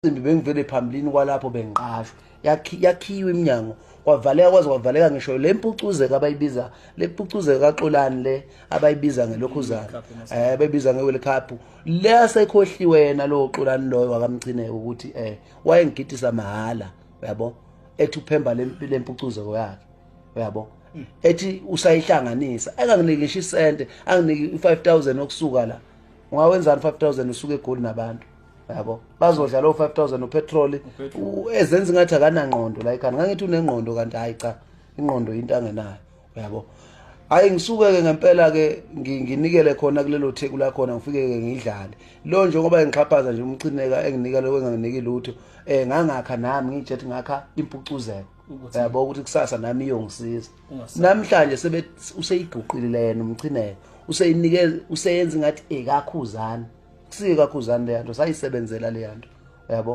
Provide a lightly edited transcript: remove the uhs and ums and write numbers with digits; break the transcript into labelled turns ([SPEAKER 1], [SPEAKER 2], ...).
[SPEAKER 1] Umcimbi bengivele phambilini kwalapho bengiqashwa, yakhiwa iminyango, kwavaleka, kwaze kwavaleka ngisho le mpucuzeko abayibiza, le mpucuzeko kaXolani le abayibiza ngelokhuzana, abayibiza nge-World Cup le, asekhohliwe yena lowo Xolani loyo wakaMchineke ukuthi wayengigidisa mahhala, uyabo, ethi uphemba lempucuzeko yakhe, uyabo, ethi usayihlanganisa, enganginiki ngisho isente, anginiki u-5000 okusuka la. Ungawenzani 5000 usuke eGoli nabantu, yabo, bazodla lo 5000 upetrol? Ezenza ngathi akanangqondo la ekhanda. Ngangithi unengqondo, kanti hayi cha, ingqondo into angenayo, uyabo. Hayi, ngisuke ke ngempela ke nginikele khona kulelo theku la khona, ngifike ke ngidlale lo njengoba ngixhaphaza nje umchineka, enginika lo, enganginiki lutho. Ngangakha nami, ngitshethi ngakha impucuzeko, uyabo, ukuthi kusasa nami iyongisiza. Namhlanje sebe useyiguqile yena umchineka, useyinike, useyenza ngathi ekakhuzana, kusike kakhuzana leya nto, sayisebenzela leya nto, uyabo.